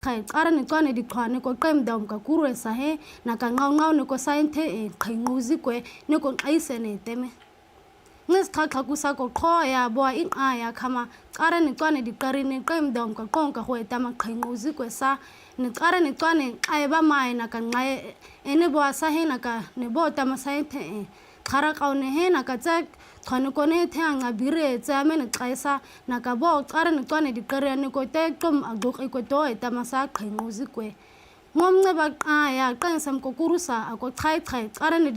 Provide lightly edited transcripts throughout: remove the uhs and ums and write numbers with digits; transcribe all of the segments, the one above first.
Qhe qare ne cwane diqhwane ko qem daum ka kurwe sa he na ka nqaw nqaw ne ko sainte e qhe nquzi kwe ne ko nqayise ne teme. Ncis qha qha kusa ko qho ya boa i nqa ya khama qare ne cwane diqari ne qem daum ka qonka go etama qhe nquzi kwe sa ne qare ne cwane nqaye ba mae na ka nqaye e ne boa sa he na ka ne bo tama sainte e qhara qaone he na ka tse qhwane kone the a nqa bire tse ame ne qaisa na ka bo qare ne cwane diqere ne ko te qom a gqoqi ko to etama sa qhe nquzi kwe ngomnce ba qaya qense mkokurusa ako chai chai qare ne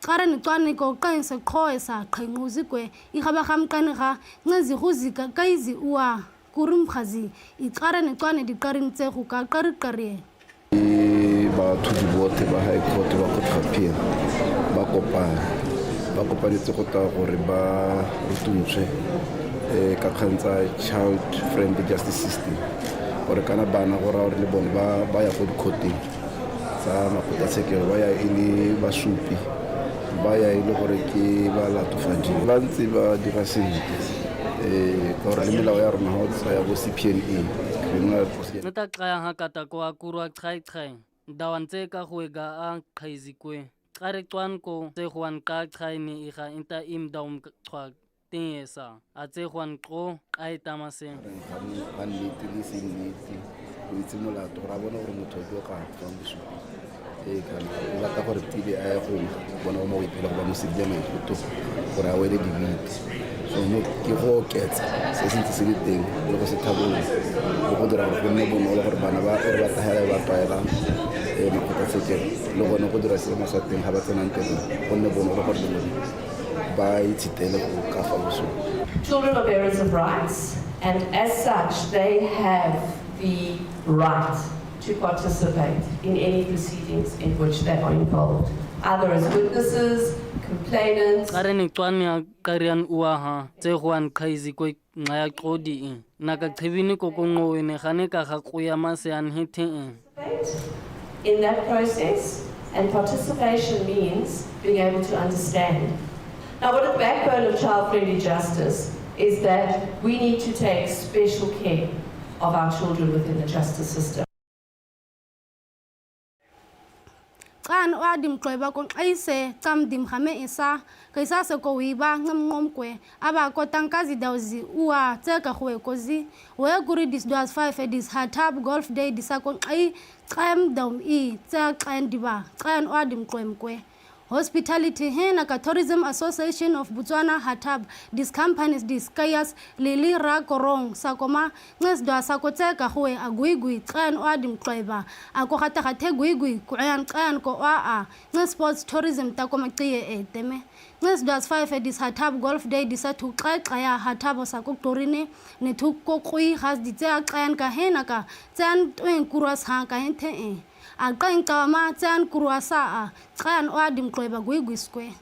qare ne cwane ko qense qhoesa qhe nquzi kwe igaba ga mqane ga ncezi guzi ka kaizi ua kurum khazi i qare ne cwane diqarin tse go ka qari qari. Ke bathodi botlhe ba High Court ba Court of Appeal ba kopane ba kopanetse go tla gore ba rutuntshwe um ka kgang tsa child friendly justice system, gore kana bana go raya gore le bone ba ya ko dikgoteng tsa makgotlatshekelo, ba ya e le basupi, ba ya e le gore ke ba latofadiwa. Ba ntse ba dira sentle um ka gore le melao ya rona ga o tsaya bo C P N A, criminal procedure. Nta xaya ha kata ko akurwa chai chai dawan tse ka go ga a qhaizi kwe qare qwan ko tse go an qa chai ni iga inta im daum chwa tesa a tse go an qo qai tamase. Ga nnete le seng nnete o itse molato gore a bone gore motho o ka fang bosupi e kana o batla gore tibe a ye go bona mo go ipela go ba mo sedile maikutlo gore a wele dibete. So mo ke go oketsa se se ntse se le teng le go se tlhabolola le go dira gore go nne bonolo gore bana ba e re ba tlhagela ba tlwaela makgotlatshekelo, le gone go dira seemo sa teng ga ba tsenang teng go nne bonolo gore le bone ba itshitele go ka fa bosupi. Children are bearers of rights, and as such they have the right to participate in any proceedings in which they are involved, either as witnesses, complainants. Qare ne cwane a qarian ua ha tse go an qhaizi kwe nqaya qodi e naka qhibini ko ko nqowe ne gane ka ga qoya mase an hethe e. In that process, and participation means being able to understand. Now, what is the backbone of child-friendly justice is that we need to take special care of our children within the justice system. Qan o adim tloiba kon aise cam dim khame isa kaisa se ko wiba ngam ngom kwe aba ko tankazi dawzi ua tseka khwe kozi we kuri dis das 5 dis hatab golf day disa kon ai cam dom i tsa qan diba qan o adim tloim kwe Hospitality hena ka Tourism Association of Botswana Hatab dis companies dis kayas lili ra korong sakoma nces dwa sako tseka goe a guigui qan o adim tloiba a ko gata gathe guigui kuan qan ko a a nces sports tourism ta koma qiye e teme nces dwa 5 dis Hatab golf day disa thu qa qa ya Hatab sa ko torine ne thu ko qui has di tsa qan ka hena ka tsan twen kurwa sa ka henthe e a qeng qama tsan kurwa sa a qan o adim tloiba guigui square.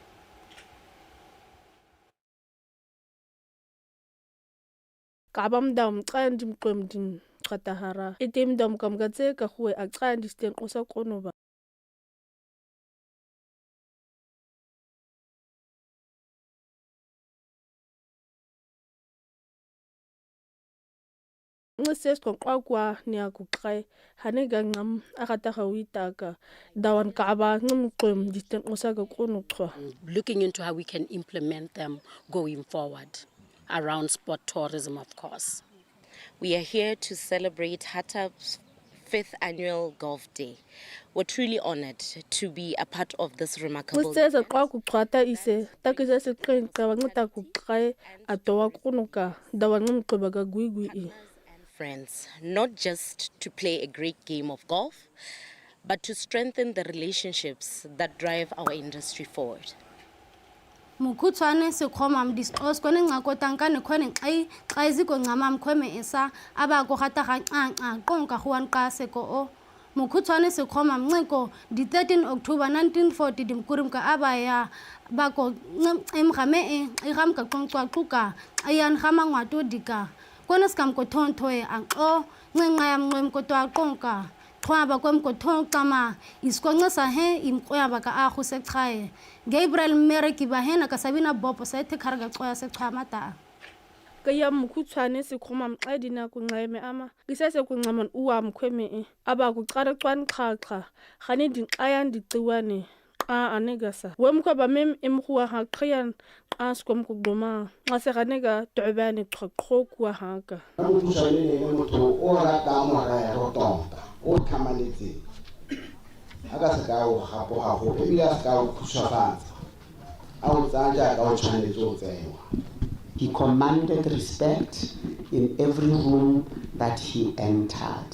Ka ba mdam qan dim qwem dim qatahara etem dam kam ka tse ka goe a qan di sten qosa kono ba. Nse se qwa ni a ku qai hane ga ngam a gata ga o itaka dawan ka ba ngam qwem di sten qosa ka kono qwa. Looking into how we can implement them going forward around sport tourism, of course. We are here to celebrate Hatab's 5th annual golf day. We're truly honored to be a part of this remarkable Nse se qwa ku qwata ise ta ke se qeng qa ba ngta ku qai a towa kono ka dawan ngam qweba ka guigui i. Friends, not just to play a great game of golf, but to strengthen the relationships that drive our industry forward. Mokhutshwane sekgoma mdisqos kone nqako tankane khwene nqai qaizi ko nqama mkhweme esa aba ko gata ga nqa nqa qonka go wan qa seko o Mokhutshwane sekgoma mnqeko di 13 October 1940 dimkurim ka aba ya ba ko nqem ga me e igam ka qonqwa quka ayan ga mangwato dika kone skam ko thonthoe a nqo nqenqa ya mnqem ko twa qonka qhwaba kwem ko thon qama iskonqesa he imqoya ba ka a go se chae Gabriel Mmereki ba hena ka Sabina Bopo sa ethe kharga qoya se chwa mata. Kaya mkhutshwane sikhoma mxedi na kunxeme ama kisese kunxaman uwa mkhweme e aba kuqara qwan qha gane dinxaya diciwane qa anegasa wemkhweba mem emkhuwa ha qhiyan qa skom kugqoma xa se ganega tobane qho kuwa haka. Mokhutswane ne le motho o ratang morero tota o tlhamaletseng, a ka se ka o gapoga gope ebile a se ka o khutshwafatsa, a o tsaya jaaka o tshwanetse o tsewa. He commanded respect in every room that he entered.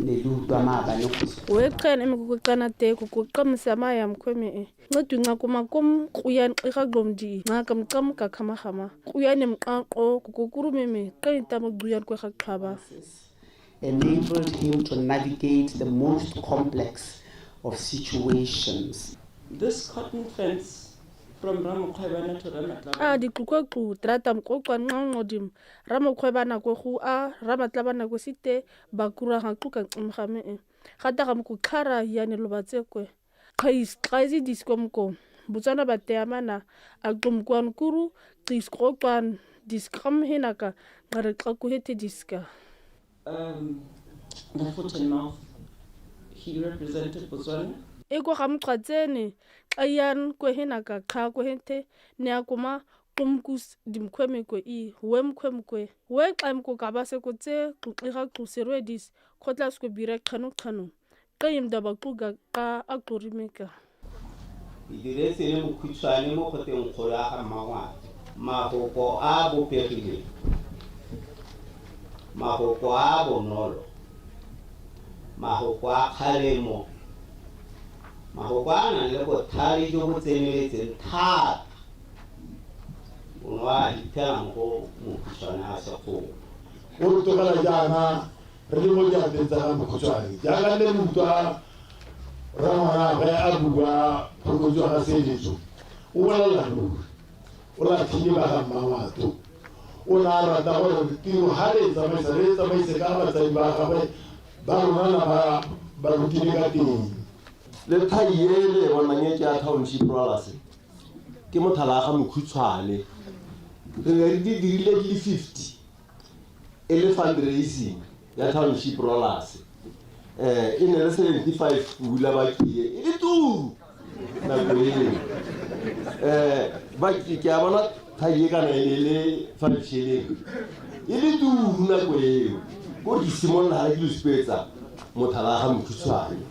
Ne le utlwa maabane go Weqhen emikukucana te kukuqamisa maya mkhweme e ncedunca kuma kum kuyan xiga gomdi nca mcam ka khamagama kuyane mqaqo kukukurumeme qenta mgcuyan kwega qhaba. Enabled him to navigate the most complex of situations. This cotton fence from Ramokgwebana to Ramatlabana. A diqukwequ trata mqoqwa nqanqodim Ramokgwebana ko go a Ramatlabana ko site bakura ga tluka nqamgame e gata ga mkuxhara yane lobatsekwe qhais qaizi diskomko Botswana ba teamana a qumkwan kuru qis qoqwan diskam hinaka ngare qaku hete diska. The foot and mouth, he represented Botswana. E ko ga mqatsene xayan ko hinaka qha ko hete ne akoma qumkus dimkhwemekwe i we mkhwemkwe we xamko ka ba se ko tse qiga quserwe dis khotla sko bira qhano qhano qeyim da ba quga qa a qurimeka. E diretse le mokhutshwane mo kgoteng kgolo ya ga Mmangwane. Mafoko a a bopegileng, mafoko a a bonolo, mafoko a kgalemo, mafoko a a nang le botlhale jo bo tseneletseng thata, o ne wa fitlhela mo go mokhutshwane a Sekgowa. O re tlogela jaana re le mo diatleng tsa ga mokhutshwane, jaaka nne re utlwa rangwanagwe a bua phokotso ga Seeletso, o bolelela ruri o latlhile ba ga Mmangwato. O ne a rata gore tiro ga re e tsamaisa, re e tsamaise ka batsadi ba gagwe ba rona na ba ba rutile ka teng. Le thai e le e bonang e ke ya Township Rollers, ke mothala ga mokhutshwane. Re ne re di dirile di le 50 e le fundraising ya Township Rollers. E ne le 75 pula bakie e le turu nako eo. Ba ke a bona thai e kana e ne le 5 shilling e le turu nako eo. Ko ke simolola ga ke lo supetsa mothala ga mokhutshwane.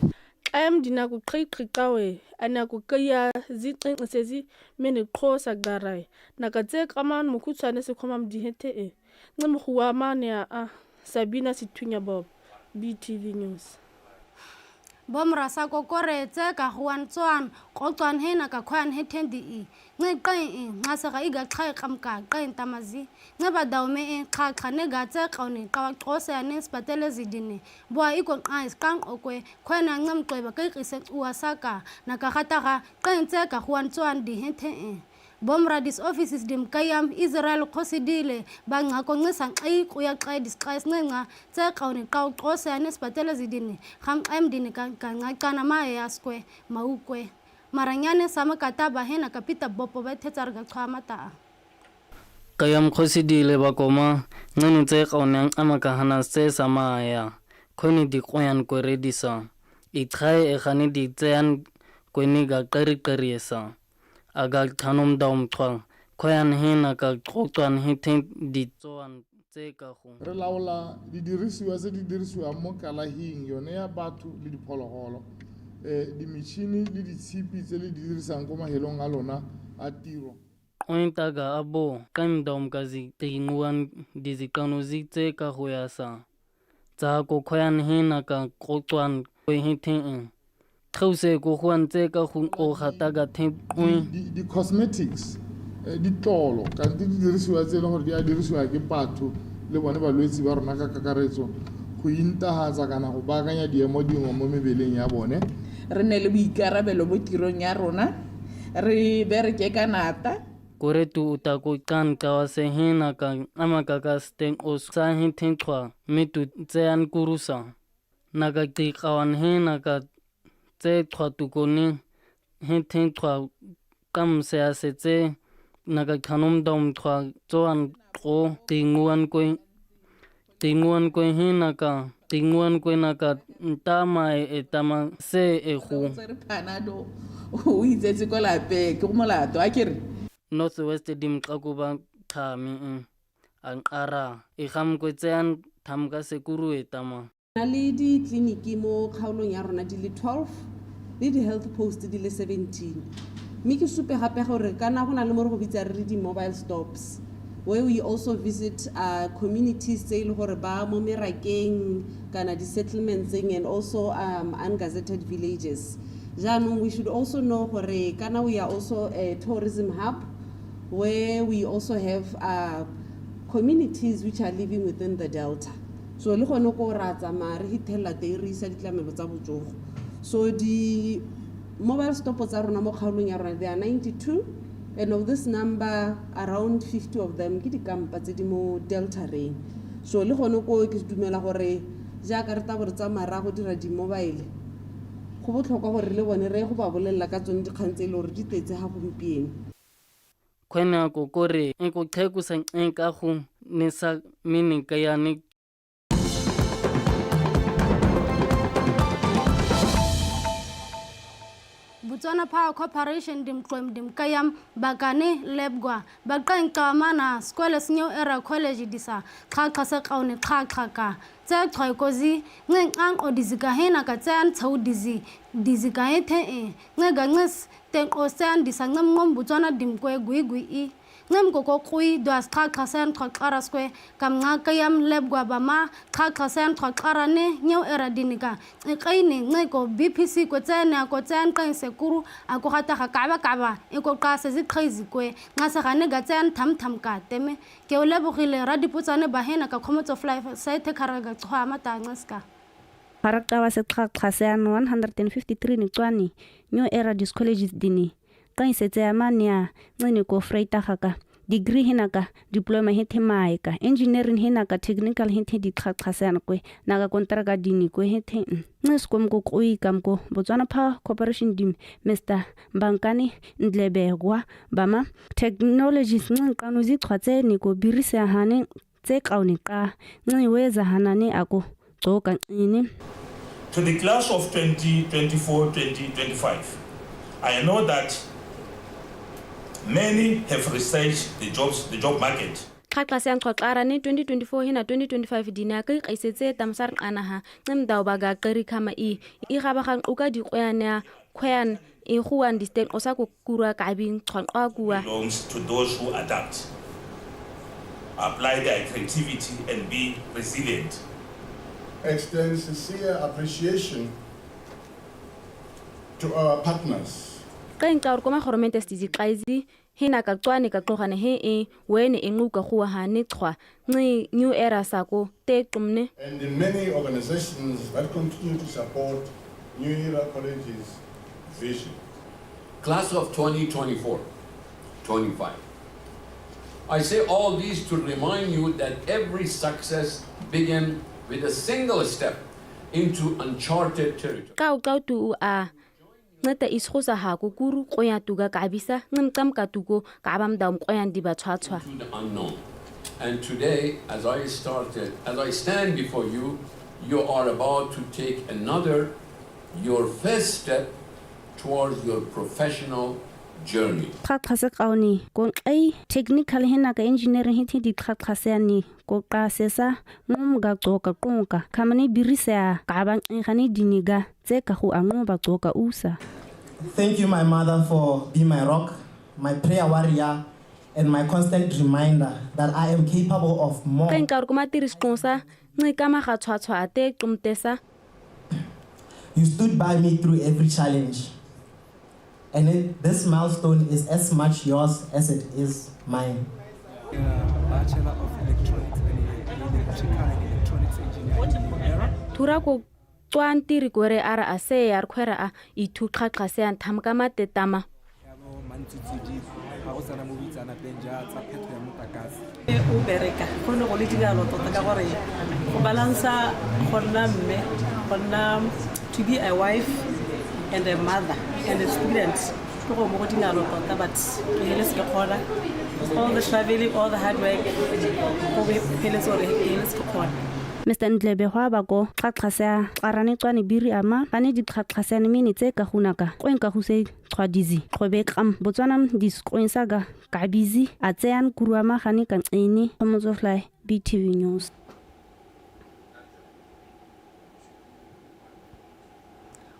Xam dinako qhiqhiqawe anako kaya ziqinqisezi mene qhosa garai naka tse kaman mokhutshwane se khoma mdihete e ncemguwa mane a Sabina Sethunya Bob, BTV News. Bomra sa kokore tse ka huan tswan qoqwan he na ka khwan he thendi i nce qe i nxa ga iga xha qamka qe ntamazi nce ba dawme e xa xa ne ga tse qone qa qose ya ne spatele zidine boa iko qa isqan okwe khwena nce mqeba ke qise uwa saka na ka gata ga qe ntse ka huan tswan di he the e Bomra dis offices dim kayam Israel khosidile bangca koncisa nxi kuya xa disxa sincenca tse qone qa uqose ya ne spatele zidine gam xem dine ka ngacana ma ya square maukwe maranyane sama kataba hena kapita bopo ba thetsa re ka chwa mata. Kayam khosidile ba koma nene tse qone amakahana se samaya khoni di qoyan koredisa ichae e gane di tsean kweni ga qeri qeriesa aga thanom daum chwa khoyan hena ka qoqwan he the di tsoan tse ka go. Re laola didirisiwa tse di dirisiwang mo kalahing yone ya batho le diphologolo, dimetšhini le ditshipi tse le di dirisang ko mahelong a lona a tiro. Qointaga abo qem daum ka zi tinguan diziqano zi tse ka go ya sa tsa ko khoyan hena ka qoqwan he the e Khause ko go ntse ka go qoga taga the qoin. Di cosmetics, ditlolo kante di dirisiwa tse e leng gore di a dirisiwa ke batho le bone balwetse ba rona ka kakaretso go intahatsa kana go baakanya diemo dingwe mo mebeleng ya bone. Re nne le boikarabelo mo tirong ya rona, re bereke ka nata. Kore tu uta ko kan ka wa se hena ka amaka ka steng o sa hin theng chwa me tu tsean kurusa na ka qi qawan hena ka tse chwa tu ko ni hin theng chwa kam se a se tse Naka qhanom dom qha tsoan qo tinguan kwe tinguan kwe hinaka tinguan kwe naka ntama e tama se e go tsere panado o itsetse ko lapeng ke go molato a kere North West dim qakuba qhami anqara e gam kwe tsean tham ka sekuru e tama Na le ditleliniki mo kgaolong ya rona di le 12 le di-health post di le 17. Mme ke supe gape gore kana go na le mo re go bitsa re re di-mobile stops where we also visit communities tse e le gore ba mo merakeng kana di-settlementseng and also ungazetted villages. Jaanong we should also know gore kana we are also a tourism hub where we also have communities which are living within the delta. So le gone ko ra tsamaya re hithelela teng re isa ditlamelo tsa botsogo. So di mobile stop tsa rona mo kgaolong ya rona they are 92, and of this number around 50 of them ke dikampa tse di mo delta reng. So le gone ko ke dumela gore jaaka re tla bo re tsamaya ra go dira di-mobile, go botlhokwa gore le bone re ye go ba bolelela ka tsone dikgang tse e le gore di tletse ga gompieno. Khwena ko kore e ko qheku sa nka go ne sa mini ka ya ne. Botswana Power Corporation dimqwem dimkayam bakane lebgwa baqeng qamana skwele New Era College disa xhaxha seqaune xhaxha ka tse chwaikozi ncenqanqo dizikahena ka tse an tshau dizi dizikahethe e ncega nces tenqo se an disa ncemnqom Botswana dimkwe gui gui i ncem koko qui dwas xhaxha se an qhaqara skwe kamnca kayam lebgwa bama xhaxha se an qhaqara ne New Era dinika nceqaine nceko BPC kwetsene akotsean qeng sekuru akogataga kaba kaba eko qase ziqhizi kwe nxase gane gatsean tham tham ka teme ke o lebogile radipotsane bahena ka khomotso fly saethe kharaga chwa mata nxeska. Garaqaba seqhaqha sean 153 niqwani New Era dis colleges dini qaisetse amania ncini ko freitaga ka degree hinaka diploma hithe maeka engineering hinaka technical hithe diqhaqha sean kwe naka kontraka dini kwe hithe nciskom ko qui kamko Botswana Power Corporation dim Mr Bankane Ndlebegwa bama technologies ncinqano zichwatse niko birisa hane tse kaone qa nciweza hanane ako gcoka ncini. To the class of 2024-2025, I know that many have researched the jobs, the job market. Xhaxha siyanxwaxara ni 2024 hina 2025 dina ka iqaisetse tamsar qanaha ncimdaw baga qeri khama i i gaba ga nquka diqoyana khwean e go understand o sa ko kurwa kabing qhwanqwa kua belongs to those who adapt, apply their creativity and be resilient. Extend sincere appreciation to our partners. Qenqa ur koma goromente stizi hina ka qwane ka qogane he e wene e nquka go ha ne qhwa nci New Era sako te qumne. And the many organizations that continue to support New Era College's vision. Class of 2024-25. I say all these to remind you that every success began with a single step into uncharted territory. Ka ka tu a nceda isixhosa hako kuru qoya tuka kabisa ncimcam katuko ka ba mdawu qoya ndiba tshwa tshwa. To the unknown. And today, as I started, as I stand before you, you are about to take another, your first step towards your professional journey. Qhaqha se kaone ko nqai technical hina ka engineering hithi di qhaqha se ani ko qa se sa ngum ga gcoka qonka khamane birisa ka ba nqane diniga tse ka go ango ba gcoka usa. Thank you, my mother, for being my rock, my prayer warrior, and my constant reminder that I am capable of more. Qenqa ur kuma tiris qonsa nqika ma ga tshwa tshwa te qumtesa. You stood by me through every challenge. And this milestone is as much yours as it is mine. Bachelor of Electronics and Electrical and Electronics Engineering in Era. Thura ko tswang tiri kore ara a se ya re khwera a ithu qhaqha se a nthamka matetama. Ya bo mantsutsudi, ga go sana mo boitseanapeng ja tsa phetho ya motlakase. O bereka go ne go le dingalo tota ka gore go balansa go nna mme, go nna to be a wife and a mother and a student. Ke go mo go dingalo tota, but ke heletse ke kgona. All the traveling, all the hard work, go feletse gore ke heletse ke kgona. Mr Ndlebe hwa ba ko xaxasea xarane cwane biri ama gane diqhaqhaseane mene tse ka gunaka qweng ka guse qhwadizi qhobe qam Botswana disqweng sa ka kabizi a tsean kuruama gane ka nqene Kgomotsofly BTV News.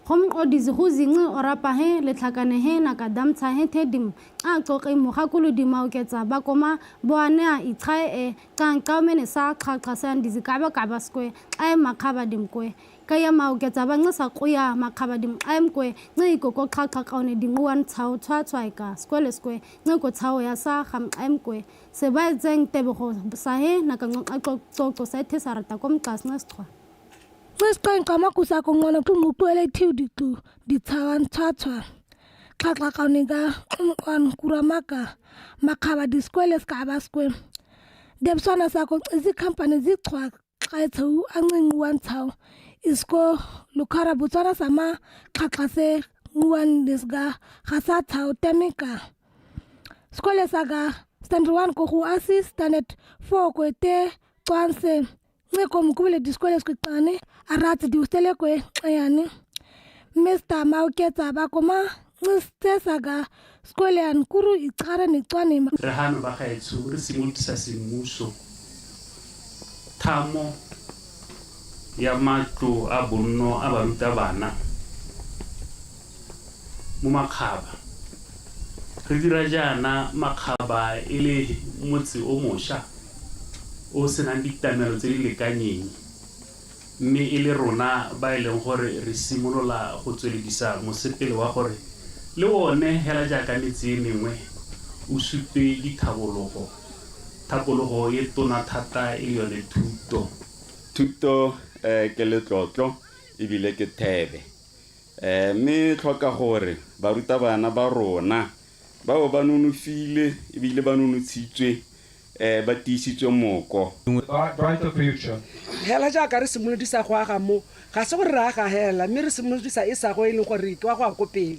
Gomqodizi go zinci orapa he letlhakane he naka damtsha he thedim xa coqi mogakolodi maoketsa ba koma boanea ichae e xa nqaomene sa xhaxha seandizi kaba kaba skwe xa makgaba dimkwe kaya maoketsa ba nxisa quya makgaba dim xa mkwe nci ikoko xhaxha kaone dinquan tshao tshwa tshwa ka skwele skwe nci ko tshao ya sa gam xa mkwe se ba tseng tebogo sa he naka ncoqa coco sa ethe sa rata komxa since Ncisiqenqa amagusa akonqona xungquqwele thiu dixu ditshawantshwatshwa xaxaqanika xumqwan kuramaga makhaba diskwele sikaba skwe debswana sako izikhampani zichwa xaetsheu ancinci wantshaw isko lukhara botswana sama xhaxha se nquwan disga ga sa tshao temika sekole sa ka standard 1 ko go asi standard 4 ko te cwanse Nciko mkubile disikole siqane aratsi diusele kwe xayani Mr Maoketsa ba koma ncisesa ka sekole yan kuru ichara necwane Re hano ba gaetsho re simolodisa semmuso thamo ya matlo a bonno a barutabana mo Makgaba. Re dira jaana Makgaba e le motse o mosha o o senang ditlamelo tse di lekanyeng mme e le rona ba e leng gore re simolola go tsweledisa mosepele wa gore le one hela jaaka metse e mengwe o supe dithabologo, thapologo e tona thata e le yone thuto. Thuto ke letlotlo ebile ke thebe mme e tlhoka gore barutabana ba rona ba bo ba nonofile ebile ba nonotshitswe um ba tiisitswe moko. Hela jaaka re simolodisa go aga mo, ga se gore re aga hela, mme re simolodisa isago e leng gore ke wa go ya ko pele.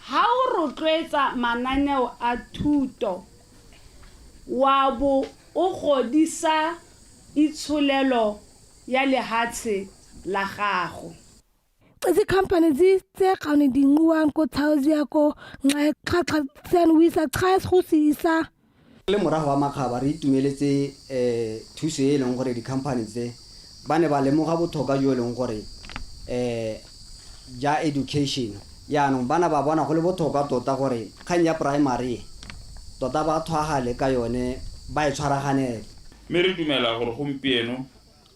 Ha o rotloetsa mananeo a thuto, wa bo o godisa itsholelo ya lehatshe la gago. Izikhampani zitseqane dinquwan ko tshao ko nxa sen wisa chas go se isa. Le morago wa Makgaba re itumeletse um thuso e e leng gore di-company tse ba ne ba lemoga botlhokwa jo e leng gore um ja education. Yaanong bana ba bona go le botlhokwa tota gore kgang ya primary tota ba thwagale ka yone, ba e tshwaraganele. Mme re dumela gore gompieno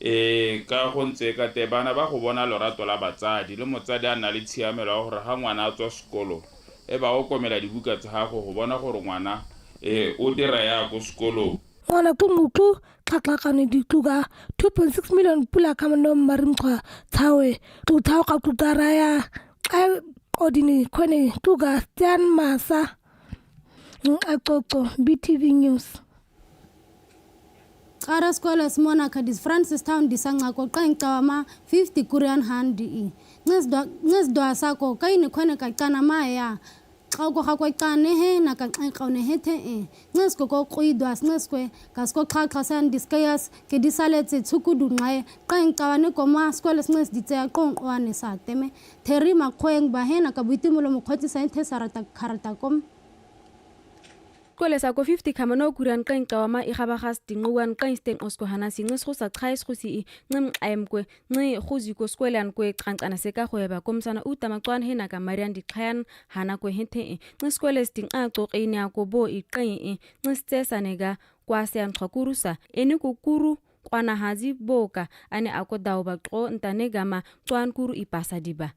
E ka go ntse ka te bana ba go bona lorato la batsadi, le motsadi a nna le tshiamelo ya gore ga ngwana a tswa sekolo e ba okomela dibuka tsa gago go bona gore ngwana e o dira ya ko sekolong. Ngwana xunquxu xaxaqane dixuka 2.6 million pula khamano marimchwa tshawe xuthao ka xukaraya xa qodini khone xuka tsan masa nxaxoxo BTV News. Cara Scholars Monarch dis Francistown disancako qenca wama 50 Korean han di ncesidwa sako kayini khone kacana maya xa ko ga kwecane he na ka nxeqa ne he the e ncesko ko qidwa ncesko kasko xhaxha san diskayas ke disaletse tshukudu nxaye qenca wane koma Scholars nces ditse qonqwane sa teme theri makgoeng ba he na ka boitumelo mokgotsi sa nthe sarata kharata kom Kole sa ko 50 khamano kuran qeng qawama e gabagas dinquan qeng steng osko hana singse go sa chais go si ncim xaem kwe nci go ziko skwelan kwe qancana se ka go eba komsana u tamaqwan hena ka marian diqhayan hana kwe hethe e nci skwele stinqa qoqini ko bo e qeng e nci tsesa nega kwa se anqhakurusa ene ko kuru kwana hazi boka ane ako dawo ba qo ntane gama qwan kuru ipasa diba.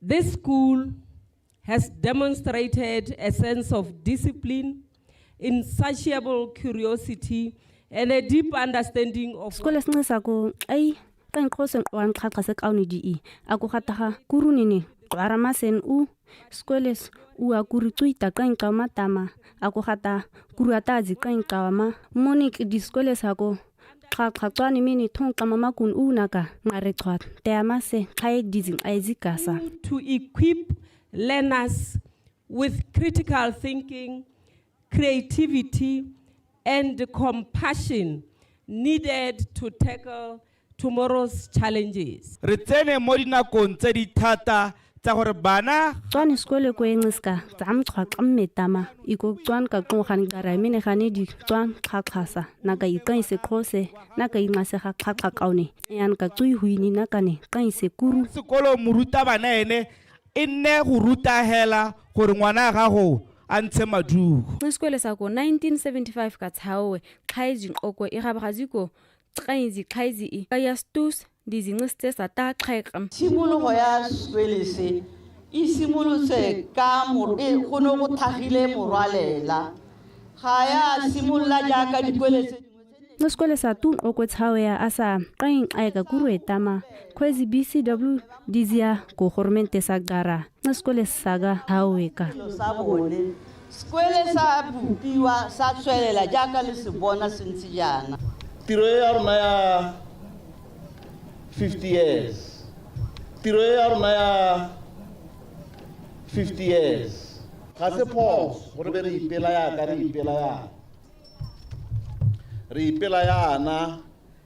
This school has demonstrated a sense of discipline, insatiable curiosity, and a deep understanding of Sekole se nxisa ko ai qenqo se nqoang qhaqa se kaone di e a ko gataga kurunene qwara masen u sekole se u a kuri cuita qenqa matama a ko gata kuru atazi qenqa ma monique di sekole sa ko qhaqa qwane mene thonqa mamakun u naka ngare qwa tema se qhae dizi aizikasa to equip learners with critical thinking, creativity, and compassion needed to tackle tomorrow's challenges. Re tsene mo dinakong tse di thata tsa gore bana Cwan skole ko enxiska tsam chwa xamme tama iko cwan ka qongan qara mine gane di cwan xaxasa naka iqaise qhose naka inxase ga xaxa kaone yan ka tsui huini nakane qaise kuru Sekolo morutabana ene e nne go ruta hela gore ngwana gago a ntshe maduo. Isikwele sako 1975 ka tshawe xhaizi nqoko e gabagaziko xaizi xaizi i ka ya stus dizinxiste sa ta xaiqam. Tshimologo ya sekwele se e simolotse ka e, go ne go thagile morwalela. Ga ya simolola jaaka dikwele tse Nxisikole sa tu nqoko tshawe ya asa qain aika kuru etama khwezi BCW dizia ko gormente sa gara nxisikole saga haweka sa bone. Sekwele sa bopiwa sa tswelela jaaka le se bona se ntse jaana. Tiro e ya rona ya 50 years. Tiro e ya rona ya 50 years. Ga se phoso gore be re ipela yaka re ipela yana. Re ipela yana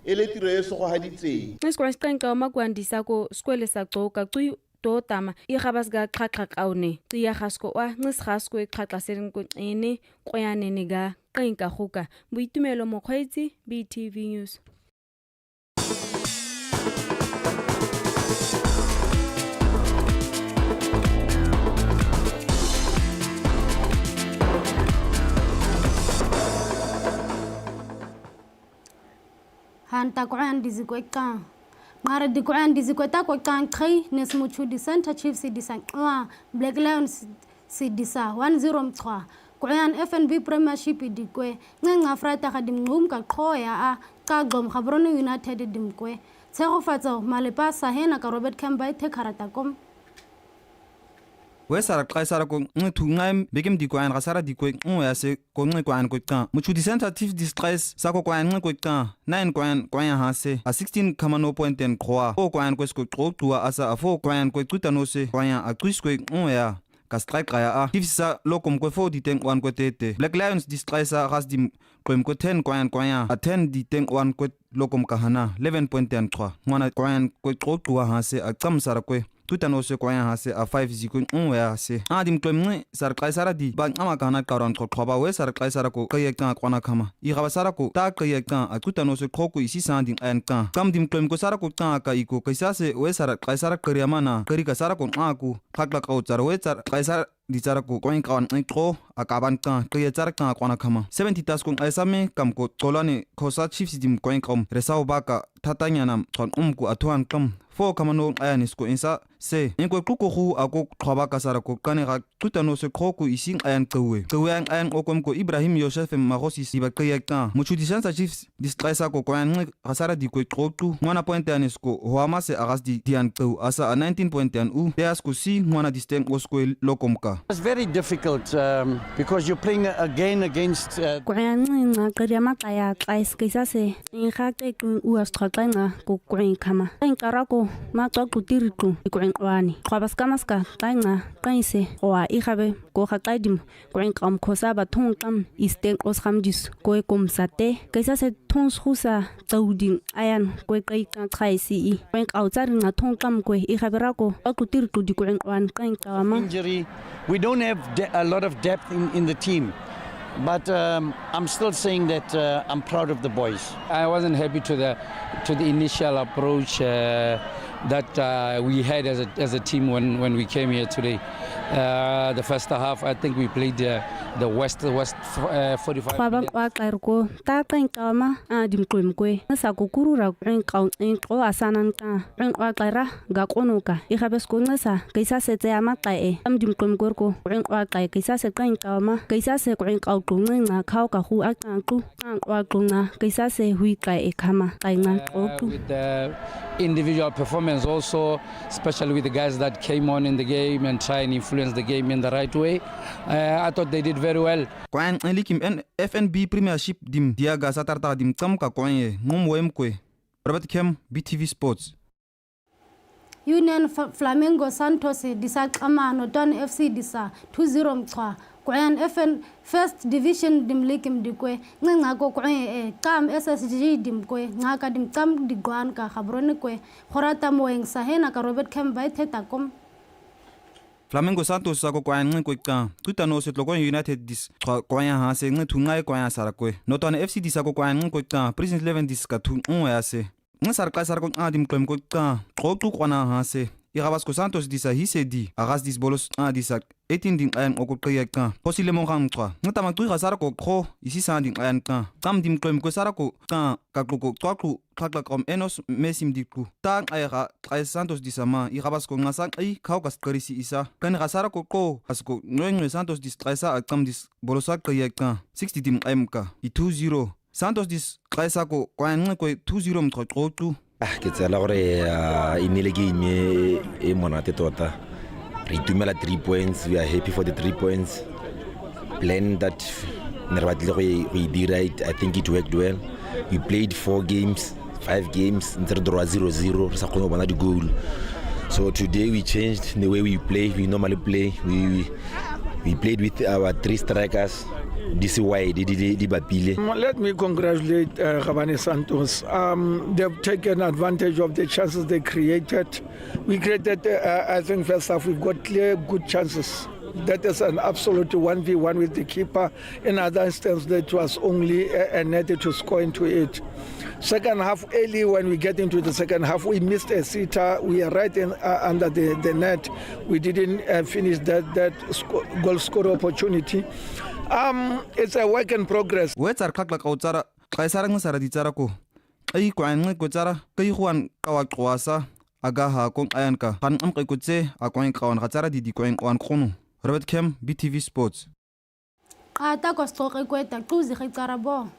e le tiro e segogaditseng. Isikwele siqenqa umakwandisa ko sikwele sagcoka cui totama irhabasika xhaxha kaone ciya gasko wa ncisgasko ixhaxa serinkucini qoyanene ga qinka guka boitumelo mokgweetsi BTV News. Hanta kuan dizikwe ka. Ngare dikuan dizikwe ta ko kan khay nes muchudi Center Chiefs disa wa Black Lions sidisa 1-0 mchwa. Kuan FNB Premiership dikwe ngenga Friday ga dimngum ka qhoya a ka gom Gaborone United dimkwe. Tshegofatso malepa sa hena ka Robert Campbell the karata kom. We sara qai sara ko nqithu nqaim bekem dikwan ga sara dikwe nqo ya se ko nqe kwan ko qa mochudi Center Chiefs distress sa ko kwan nqe ko qa 9 kwan kwan ha se a 16 kama no point 10 qwa o kwan ko sko qo qwa asa a fo kwan ko quta no se kwan a qis ko nqo ya ka strike ya a Chiefs sa lokom ko fo diteng kwan ko tete Black Lions distress sa gas di qwem ko 10 kwan kwan a 10 diteng kwan ko lokom ka hana 11.10 qwa ngwana kwan ko qo qwa ha se a qam sara ko tuta no se kwa ha se a 5 ziko nqo ya se a di mqemnqe sar qai sara di ba nqama kana qaran qo qhoba we sar qai sara ko qiye qa qwana khama i ga ba sara ko ta qiye qa a tuta no se qho ko isi sa di nqan qa kam di mqem ko sara ko qa ka iko kaisa se we sar qai sara qriya mana qri ka sara ko nqa ku qhaqla qo tsar we tsar qai sara di tsara ko koin ka nqe qo a ka ban qa qiye tsara qa qwana khama 70 tas ko nqai sa me kam ko qolane khosa chiefs di mqoin qom re sa o baka thatanyana qhon umku athuan qam fo kama no nqaya ni sko insa se inkwe quko go a ko qhoba ka sara ko qane ga tuta no se qhoko isi nqaya nqewe qewe ya nqaya nqokom ko Ibrahim Yosef Magosi siba qiye qa mochudi Center Chiefs distressa ko kwa nqe ga sara di ko qoqu ngwana point ya ni sko ho ama se agas di dian qeu asa a 19.1 u ya sko si ngwana disteng o sko lokomka. It's very difficult because you're playing again against Kwa ncinca qedia maqaya xa iskisa se inga qequ u asqhaqenga ku kwin khama inqara ko maqaqu tiriqu ikwinqwani qhwaba skamaska xanca qinse wa igabe go ga qadim kwinqam khosa bathong qam isten qos gamdis ko komsate kaisa se thong sgusa tsauding ayan kwe qeiqa chaisi kwinqaw tsa ringa thong qam kwe igabe ra ko qaqu tiriqu dikwinqwani qinqama. Injury, we don't have a lot of depth in the team. But I'm still saying that I'm proud of the boys. I wasn't happy to the initial approach that we had as a team when we came here today. The first half, I think we played the West 45 Qhwaba minutes. wa xairko ta qinqama a dimqwemkwe sa kukurura qinqaw qinqo asana nqa qinqwa xaira ga qonoka igabe skonxesa kaisa setse ya maqae am dimqwemkwe ko qinqwa xae kaisa se qinqama kaisa se qinqaw quncinca khaw ka hu a qanqu qanqwa qunca kaisa se hui xae khama xainca qoqu. With the individual performance also, especially with the guys that came on in the game and try and influence the game in the right way. I thought they did very well. Kwan elikim N FNB Premiership dim diaga satarta dim kam ka kwan ye ngum wem kwe. Robert Kem, BTV Sports. Union Flamengo Santos disa xama Notwane FC disa 2-0 mchwa Kuyan FN First Division dimlik mdikwe ncingako kuye e cam SSG dimkwe ngaka dimcam digwan ka Gaborone kwe gorata moeng sahena ka Robert Campbell theta kom Flamengo Santos sa ko kwa nqi kwe ca Cutano se tloko United dis kwa kwa ha se nqi thunga kwa ya sara kwe Notwane FC dis ko kwa nqi kwe ca Prisons 11 dis ka thu nqi ya se nqi sara ka sara ko ca dimqem ko ca qoqu kwana ha se Irabasco Santos disa hisedi aras dis bolos a disa 18 ding ayan okuqiya ca phosile mongang qwa nceda macuira sara ko qho isisa ding ayan ca cam dim qem ko sara ko ca kaquko qwaqu xaxa kom enos mesim diqu ta nxayega xa Santos disa ma Irabasco nxasa xi khawuka siqirisi isa qeni ga sara ko qo asiko nqwenqwe Santos dis xesa acam dis bolosa qiya ca 60 dim qemka i 20 Santos dis xesa ko kwa nqe ko 20 mqoqoqu Ke tsela gore e nnile game e e monate tota. Re itumela 3 points, we are happy for the 3 points. Plan that ne re batlile go e dira, I think it worked well. We played 4 games, 5 games, ntse re draw 0-0, re sa kgone go bona di-goal. So today we changed the way we play. We normally play. We played with our 3 strikers. Di se wide, di bapile. Let me congratulate Gabane Santos. They've taken advantage of the chances they created. We created, I think, first half, we've got clear, good chances. That is an absolute one v one with the keeper. In other instance, that was only a net to score into it. Second half, early when we get into the second half, we missed a sitter. We are right in under the net. We didn't finish that goal score opportunity. It's a work in progress. We tsar khakla ka tsara xa sara ngi sara di tsara ko. Ai kwa ngi ko tsara kai huan ka wa qwasa aga ha ko ayan ka. Kan am ko tse a kwa ngi kawan ga tsara di di kwa ngi kawan khono. Robert Kem, BTV Sports. Qata ko scoke kweta cuzi ge tsara bo.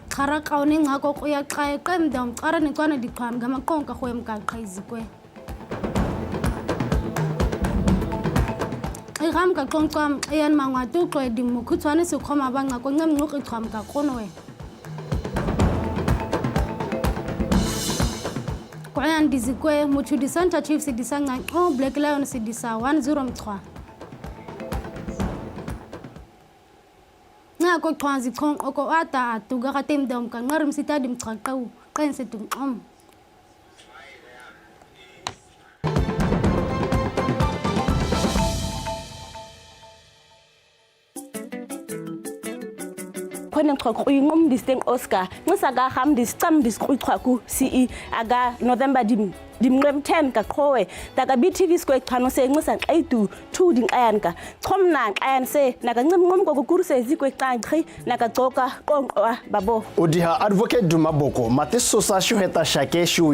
Khara kaone ngako go ya qae qemda umqara ne tswana diqhwan ga maqonka go emka qhaizi kwe. Igam ka qoncam eyan mangwatu qwe dimmo khutshwane se khoma ba ngako ncem nqo qham ka qonwe. Kwayan dizikwe Mochudi Center Chiefs disanga o Black Lions disa 1-0 mchwa. Ngako qhwanzi chong oko ata atuga ka temdom ka ngarim sitadi mchaqau qense tumqom. Khona ngixoxa uyinqom this Oscar ngisaka ham this cam this qhwaku CE aga November dim dimqem 10 ka qhowe taka BTV square chano se ngisa qaitu 2 dinqayan ka chomna nqayan se naka ncimnqom kokurse zikwe qanqi naka coka qonqwa babo Odiha advocate Dumaboko matesosa shuheta shakeshu.